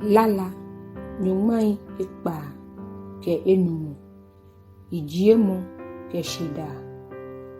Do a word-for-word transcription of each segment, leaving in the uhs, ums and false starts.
Lala nyɔŋmai ekpaa kɛ enumɔ. Yijiemɔ kɛ shidaa.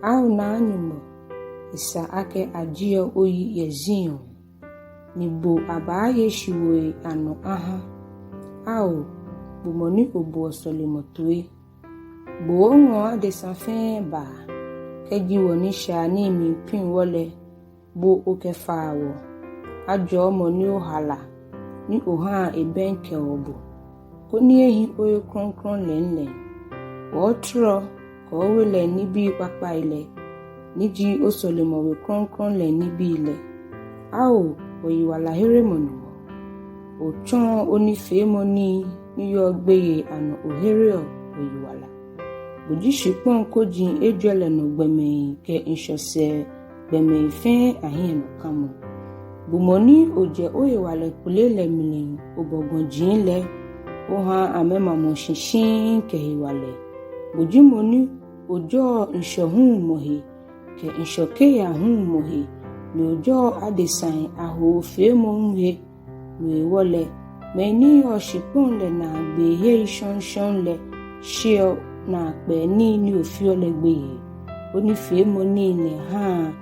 Ao Naa Nyɔŋmɔ, esa akɛ ajieɔ oyi yɛ Zion, ni bo abaaye shiwoi anɔ aha. Ao, bo mɔ ni oboɔ sɔlemɔ toi, bo oŋɔɔ adesa fɛɛ baa. Kɛji wɔnishaianii miipiŋ wɔ lɛ, bo okɛfaa wɔ. Ajɔɔ mɔ ni ohala, ni ohaa ebɛŋkɛɔ bo, koni ehi ohe krɔŋkrɔŋ lɛŋ lɛŋ. Wɔɔtɔrɔ kɛ owe lɛŋ nibii kpakpai lɛ, ni ji osɔlemɔ we krɔŋkrɔŋ lɛŋ nibii lɛ. Ao, wɔyiwalaheremɔ Nyɔŋmɔ, otsɔɔ onifeemɔ nii ni yɔɔ gbeyei anɔ ohereɔ wɔyiwala. Bo ji shikpɔŋ koji ejwɛ lɛ nɔ gbɔmɛi kɛ ŋshɔ sɛɛ gbɔmɛi fɛɛ ahiɛnɔkamɔ. Bo mɔ ni ojɛ ohewalɛ kpele lɛ mli obɔ gɔji lɛ, oha amɛmamɔ shi shiŋŋ kɛ hewalɛ. Bo ji mɔ ni ojɔɔ ŋshɔ huumɔ he kɛ ŋshɔ kɛya huumɔ he, ni ojɔɔ adesai ahoofeemɔ hu he. No hewɔ lɛ, mɛi ni yɔɔ shikpɔŋ lɛ naagbee hei shɔŋŋshɔŋŋ lɛ sheɔ naakpɛɛ nii ni ofeɔ lɛ gbeyei. Onifeemɔ nii lɛ haa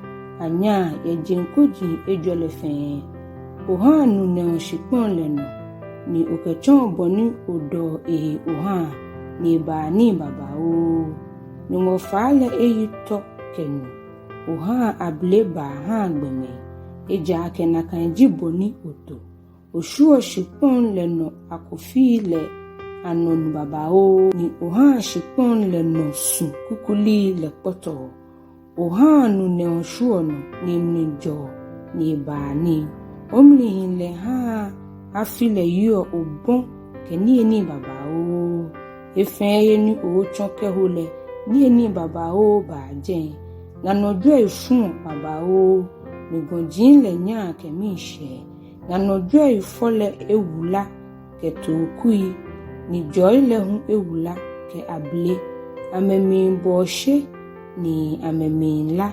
anyaa yɛ jeŋ koji ejwɛ lɛ fɛɛ. Ohaa nu nɛɔ shikpɔŋ lɛ nɔ, ni okɛtsɔɔ bɔ ni odɔɔ ehe ohaa, ni ebaa nii babaoo. Nyɔŋmɔ faa lɛ eyi tɔ kɛ nu. Ohaa abele baa haa gbɔmɛi, ejaakɛ nakai ji bɔ ni oto. Oshwieɔ shikpɔŋ lɛ nɔ akofii lɛ anɔ nu babaoo, ni ohaa shikpɔŋ lɛ nɔ su kukulii lɛ kpɔtɔɔ. Ohaa nu nɛɔ shwieɔ nɔ, ni emli jɔɔ, ni ebaa nii. Omlihilɛ haa afi lɛ yiɔ obɔ kɛ niyenii babaoo. He fɛɛ he ni otsɔ kɛho lɛ, niyenii babaoo baa jɛi. Ŋa nɔ jwɛi fuɔ babaoo, ni gɔji lɛ nyaa kɛ miishɛɛ. Ŋa nɔ jwɛi fɔ lɛ ewula kɛ tookui, ni jɔi lɛ hu ewula kɛ abele. Amɛmiibɔ oshe, ni amɛmiila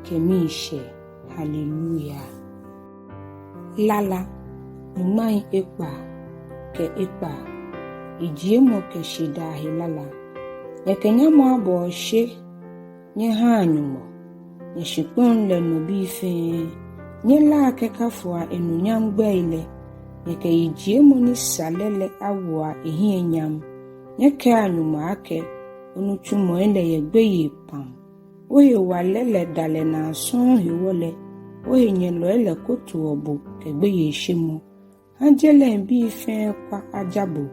kɛ miishɛɛ. Haleluya. Lala nyɔŋmai ekpaa kɛ ekpaa. Yijiemɔ kɛ shidaa he lala. Nyɛkɛ nyamɔ abɔ oshe nyɛhaa Nyɔŋmɔ, nyɛ shikpɔŋ lɛ nɔ bii fɛɛ. Nyɛlaa kɛkafoa enunyam gbɛi lɛ. Nyɛkɛ yijiemɔ ni sa lɛ lɛ awoa ehiɛ nyam. Nyɛkɛa Nyɔŋmɔ akɛ, onitsumɔi lɛ yɛ gbeyei pam. Ohewalɛ lɛ dalɛ naa sɔŋŋ hewɔ lɛ, ohenyɛlɔi lɛ kotoɔ bo kɛ gbeyeishemɔ. Ha je lɛ bii fɛɛ kwa aja bo.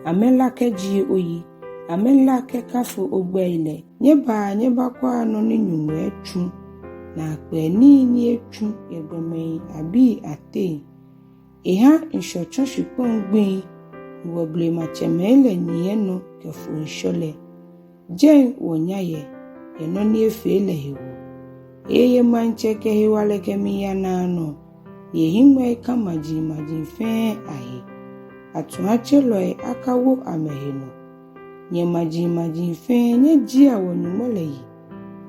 Amɛla kɛjie oyi, amɛla kɛkafo ogbɛi lɛ. Nyɛbaa nyɛbakwɛa nɔ ni Nyɔŋmɔ etsu, naakpɛɛ nii ni etsu yɛ gbɔmɛi abii ateŋ. Eha ŋshɔ tsɔ shikpɔŋ gbiŋ, ni wɔblematsɛmɛi lɛ nyiɛ nɔ kɛfo ŋshɔ lɛ. Jɛi wɔnya yɛ, yɛ nɔ ni efee lɛ hewɔ. Eye maŋtsɛ kɛ hewalɛ kɛmiiya naanɔ, ni ehiŋmɛi ka majimaji fɛɛ ahe. Atuatselɔi akawo amɛhe nɔ. Nyɛ majimaji fɛɛ, nyɛjiea wɔ-Nyɔŋmɔ lɛ yi.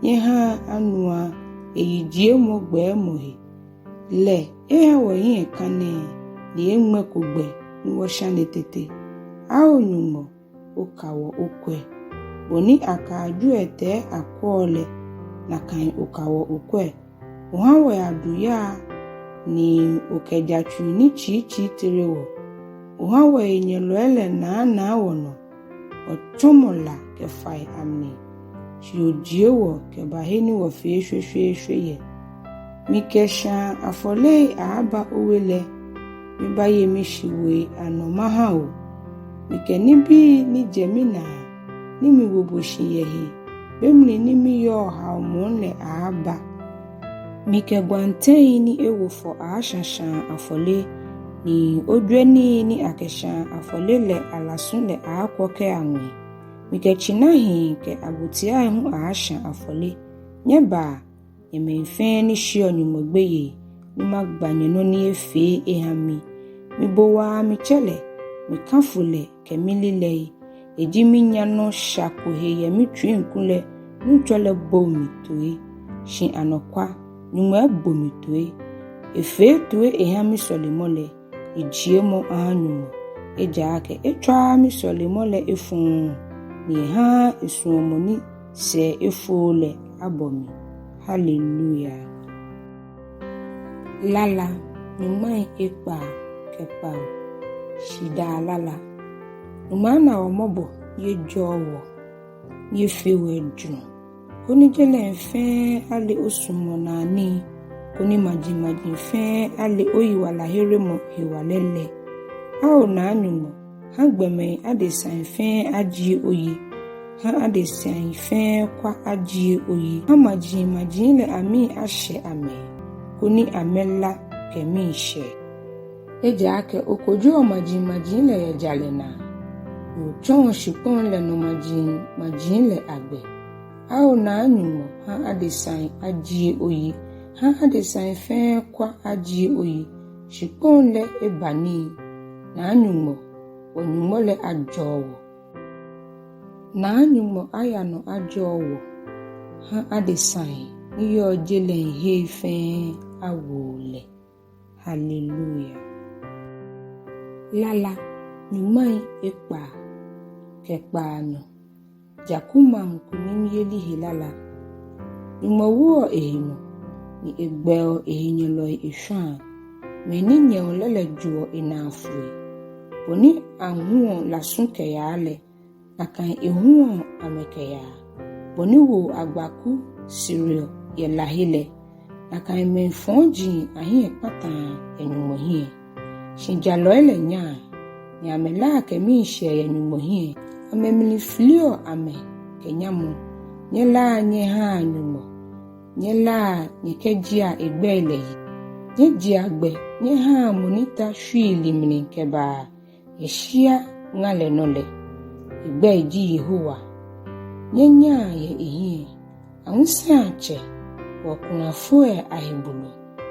Nyɛhaa anua eyijiemɔ gbɛɛmɔ he. Lɛ eha wɔhiɛ kã nɛɛ, ni eŋmɛko gbɛ ni wɔshane tete. Ao Nyɔŋmɔ, oka wɔ okwɛ. Bɔ ni akaa jwiɛtɛi akwɛɔ lɛ, nakai oka wɔ okwɛ. Oha wɔyadu yaa, ni okɛ jatsui ni tsiitsii tere wɔ. Oha wɔhenyɛlɔi lɛ naanaa wɔnɔ. Wɔtsɔmɔ la kɛ fai amli, shi ojie wɔ kɛba he ni wɔfee shweshweeshwe yɛ. Mikɛ shaa afɔlei aaaba owe lɛ, mibaaye mishiwoi anɔ maha o. Mikɛ nibii ni jɛ minaa ni miwo bo shi yɛ he, be mli ni miyɔɔ haomɔ lɛ aaaba. Mikɛ gwantɛŋi ni ewo fɔ aaasha shaa afɔle, ni ojwɛnii ni akɛshaa afɔle lɛ alasu lɛ aakwɔ kɛya ŋwɛi. Mikɛ tsinahii kɛ abotiai hu aaasha afɔle. Nyɛbaa, nyɛ mɛi fɛɛ ni sheɔ Nyɔŋmɔ gbeyei, ni magba nyɛ nɔ ni efee eha mi. Mibo waa mitsɛ lɛ, mikafo lɛ kɛ mililɛi. Eji minya nɔ sha ko he yɛ mitsuiŋ kulɛ, Nuŋtsɔ lɛ booo mi toi. Shi anɔkwa, Nyɔŋmɔ ebo mi toi. Efee toi eha misɔlemɔ lɛ. ni jiemɔ aha Nyɔŋmɔ. Ejaakɛ etswaaa misɔlemɔ lɛ efɔɔɔ, ni ehaaa esuɔmɔ ni sɛɛ efooo lɛ abɔ mi. Haleluya. Lala nyɔŋmai ekpaa kɛ kpawo. Shidaa lala. Nyɔŋmɔ ana wɔ mɔbɔ ni ejɔɔ wɔ, ni efee wɔ ejurɔ, koni je lɛŋ fɛɛ ale osuɔmɔnaa nii, koni majimaji fɛɛ ale oyiwalaheremɔ hewalɛ lɛ. Ao Naa Nyɔŋmɔ, ha gbɔmɛi adesai fɛɛ ajie oyi. Ha adesai fɛɛ kwa ajie oyi. Ha majimaji lɛ amii ashɛ amɛhe, koni amɛla kɛ miishɛɛ. Ejaakɛ okojoɔ majimaji lɛ yɛ jalɛ naa, ni otsɔɔ shikpɔŋ lɛ nɔ majimaji lɛ agbɛ. Ao Naa Nyɔŋmɔ, ha adesai ajie oyi. Ha adesai fɛɛ kwa ajie oyi. Shikpɔŋ lɛ eba nii. Naa Nyɔŋmɔ, wɔ Nyɔŋmɔ lɛ ajɔɔ wɔ. Naa Nyɔŋmɔ aya nɔ ajɔɔ wɔ. Ha adesai ni yɔɔ je lɛŋ hei fɛɛ awo lɛ. Haleluya. Lala nyɔŋmai ekpaa kɛ kpaanyɔ. Jaku maŋ kunimyeli he lala. Nyɔŋmɔ woɔ ehe nɔ, ni egbɛɔ ehenyɛlɔi eshwãa. Mɛi ni nyɛɔ lɛ lɛ joɔ enaa foi. Bɔ ni ahuɔ lasu kɛyaa lɛ, nakai ehuɔ amɛ kɛyaa. Bɔ ni woo agbaku sereɔ yɛ la he lɛ, nakai mɛi fɔji ahiɛ kpataa yɛ Nyɔŋmɔ hiɛ. Shi jalɔi lɛ nyaa, ni amɛlaa kɛ miishɛɛ yɛ Nyɔŋmɔ hiɛ. Amɛmli filiɔ amɛ kɛ nyamɔ. Nyɛlaa nyɛhaa Nyɔŋmɔ. Nyɛlaa nyɛkɛjiea egbɛi lɛ yi. Nyɛjiea gbɛ nyɛhaa mɔ ni ta shwiili mli kɛbaa yɛ shia ŋa lɛ nɔ lɛ. Egbɛi ji Yehowa. Nyɛnyaa yɛ ehiɛ. Awusaiatsɛ, wɔkulafoi ahe bulɔ,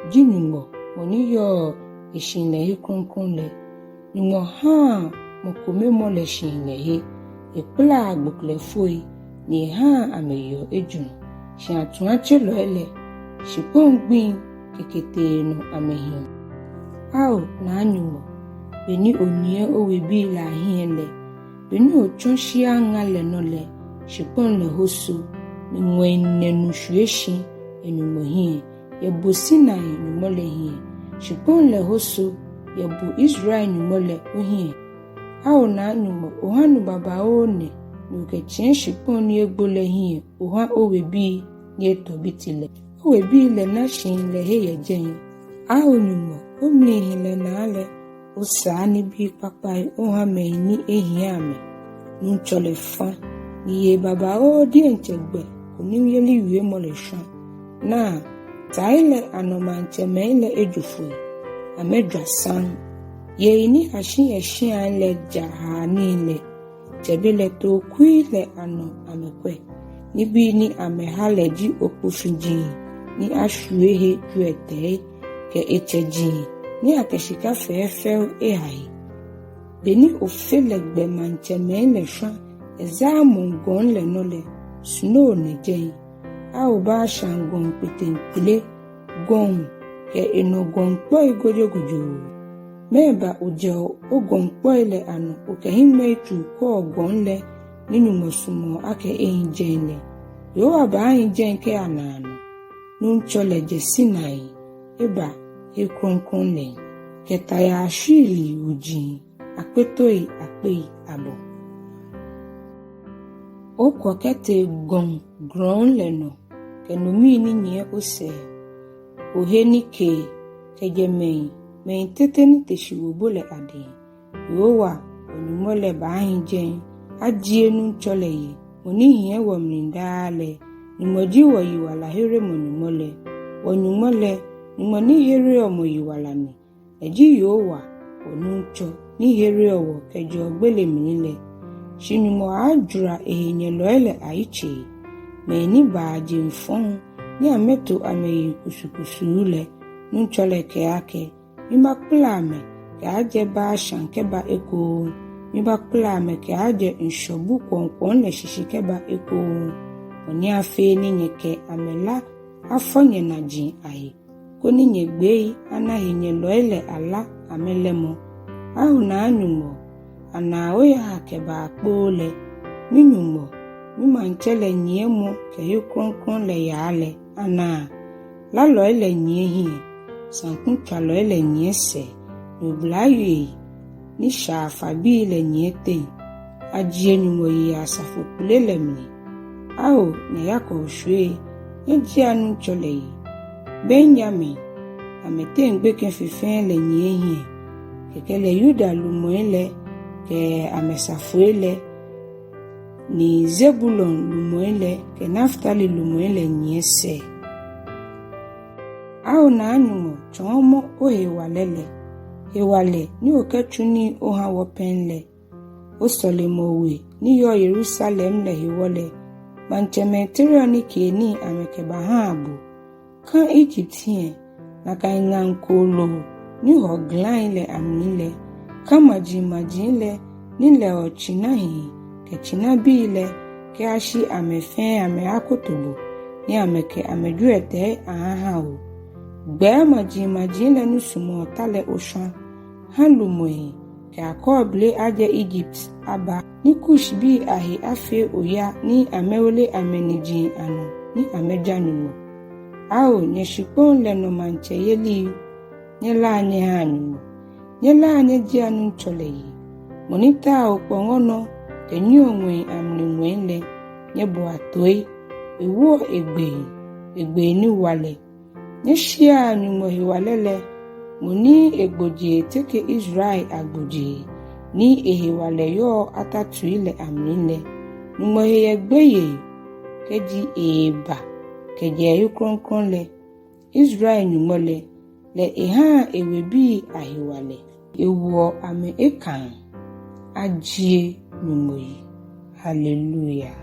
ji Nyɔŋmɔ, mɔ ni yɔɔ eshihilɛhe krɔŋkrɔŋ lɛ. Nyɔŋmɔ haa mɔ kome mɔ lɛ shihilɛhe. Ekpalaa gboklɛfoi, ni ehaa amɛyeɔ ejurɔ. Shi atuatselɔi lɛ, shikpɔŋ gbiŋ keketee nɔ amɛhiɔ. Ao Naa Nyɔŋmɔ, beni onyiɛ owebii lɛ ahiɛ lɛ, beni otsɔ shia ŋa lɛ nɔ lɛ, shikpɔŋ lɛ hoso, ni ŋwɛi nɛ nu shwie shi yɛ Nyɔŋmɔ hiɛ, yɛ bo Sinai Nyɔŋmɔ lɛ hiɛ. Shikpɔŋ lɛ hoso yɛ bo Israel Nyɔŋmɔ lɛ ohiɛ. Ao Naa Nyɔŋmɔ, oha nu babaoo nɛ, ni okɛtsiɛ shikpɔŋ ni egbo lɛ hiɛ oha owebii ni etɔ biti lɛ. Owebii lɛ na shihilɛhe yɛ jɛi. Ao Nyɔŋmɔ, omlihilɛ naa lɛ, osaa nibii kpakpai oha mɛi ni ehiɛ amɛ. Nuŋtsɔ lɛ fa, ni yei babaoo diɛŋtsɛ gbɛ kunimyeli wiemɔ lɛ shwã. Naa, tai lɛ anɔ maŋtsɛmɛi lɛ ejo foi, amɛjwa saŋ. Yei ni ashi yɛ shiai lɛ ja haa nii lɛ, tsɛbelɛ tookui lɛ anɔ amɛkwɛ. Nibii ni amɛha lɛ ji okpo fiji ni ashwie he jwiɛtɛi, kɛ etsɛji ni akɛ shika fɛɛfɛo eha he. Beni ofe lɛ gbɛ maŋtsɛmɛi lɛ shwã yɛ Zalmon gɔŋ lɛ nɔ lɛ, snow nɛ jɛi. Ao Bashan gɔŋ kpeteŋkpele, gɔŋ kɛ enɔ gɔŋkpɔi gojogojoo. Mɛɛba ojɛɔ ogɔŋkpɔi lɛ anɔ okɛ hiŋmɛitsuu kwɛɔ gɔŋ lɛ ni Nyɔŋmɔ sumɔɔ akɛ ehi jɛi lɛ? Yehowa baahi jɛi kɛya naanɔ. Nuŋtsɔ lɛ jɛ Sinai eba he krɔŋkrɔŋ lɛŋ, kɛ tayaa shwiili wuji akpetoi akpei abɔ. Okwɔ kɛtee gɔŋ grɔŋ lɛ nɔ, kɛ nomii ni nyiɛ osɛɛ, ohe nikee, kɛjɛ mɛi, mɛi tete ni te shi wo bo lɛ adɛŋ. Yehowa, wɔ Nyɔŋmɔ lɛ baahi jɛi. Ajie Nuŋtsɔ lɛ yi, mɔ ni hiɛ wɔmli daa lɛ. Nyɔŋmɔ ji wɔyiwalaheremɔ Nyɔŋmɔ lɛ. Wɔ Nyɔŋmɔ lɛ, Nyɔŋmɔ ni hereɔ mɔ yiwala ni. Eji Yehowa, wɔ Nuŋtsɔ, ni hereɔ wɔ kɛjɛɔ gbele mli lɛ. Shi Nyɔŋmɔ aaajwara ehenyɛlɔi lɛ ayitsei, mɛi ni baa jeŋ fɔŋ ni amɛto amɛyi kusukusuu lɛ. Nuŋtsɔ lɛ kɛɛ akɛ, mibakpala amɛ kɛaajɛ Bashan kɛba ekoŋŋ, mibakpala amɛ kɛaajɛ ŋshɔ bu kwɔŋkwɔŋ lɛ shishi kɛba ekoŋŋ, bɔ ni afee ni nyɛkɛ amɛlá afɔ nyɛnaji ahe, koni nyɛgbei ana henyɛlɔi lɛ alá amɛlɛmɔ. Ao Naa Nyɔŋmɔ, anaa oyaa kɛbaa kpoo lɛ, mi-Nyɔŋmɔ, mimaŋtsɛ lɛ nyiɛmɔ kɛ he krɔŋkrɔŋ lɛ yaa lɛ, anaa. Lalɔi lɛ nyiɛ hiɛ, saŋkutswalɔi lɛ nyiɛ sɛɛ, ni oblayei ni shaa fa bii lɛ nyiɛ teŋ. Ajie Nyɔŋmɔ yi yɛ asafo kpele lɛ mli. Ao, nyɛ Yakob shwiei, nyɛjiea Nuŋtsɔ lɛ yi. Benyamin, amɛteŋ gbekɛ fe fɛɛ lɛ nyiɛ hiɛ. Kɛkɛ lɛ Yuda lumɛi lɛ kɛ amɛsafoi lɛ, ni Zebulon lumɛi lɛ kɛ Naftali lumɛi lɛ nyiɛ sɛɛ. Ao Naa Nyɔŋmɔ, tsɔɔmɔ ohewalɛ lɛ, hewalɛ ni okɛtsu nii oha wɔ pɛŋ lɛ. Osɔlemɔwe ni yɔɔ Yerusalem lɛ hewɔ lɛ, maŋtsɛmɛi tereɔ nikeenii amɛkɛbahaa bo. Ka Egypt hiɛ, nakai ŋaŋ kooloo ni hɔ glai lɛ amli lɛ. Ka majimaji lɛ ni lɛɔ tsina hii kɛ tsinabii lɛ kɛyashi amɛ fɛɛ amɛakoto bo, ni amɛkɛ amɛjwiɛtɛi aha o. Gbɛɛ majimaji lɛ ni sumɔɔ ta lɛ oshwa. Ha lumɛi kɛ akɔɔble ajɛ Egypt aba, ni Kushbii ahe afee oya ni amɛwole amɛniji anɔ ni amɛja Nyɔŋmɔ. Ao, nyɛ shikpɔŋ lɛ nɔ maŋtsɛyelii, nyɛlaa nyɛhaa Nyɔŋmɔ. Nyɛlaa nyɛjiea Nuŋtsɔ lɛ yi, mɔ ni taa okpɔŋɔ nɔ kɛnyiɛɔ ŋwɛi amli ŋwɛi lɛ. Nyɛboa toi, ewoɔ egbee, egbee ni wa lɛ. Nyɛshiɛa Nyɔŋmɔ hewalɛ lɛ, mɔ ni egbojee teke Israel agbojee, ni ehewalɛ yɔɔ atatui lɛ amli lɛ. Nyɔŋmɔ he yɛ gbeyei kɛji eeba kɛjɛ ehe krɔŋkrɔŋ lɛ. Israel Nyɔŋmɔ lɛ, lɛ ehaa ewebii ahewalɛ, ewoɔ amɛ ekãa. Ajie Nyɔŋmɔ yi. Hallelujah.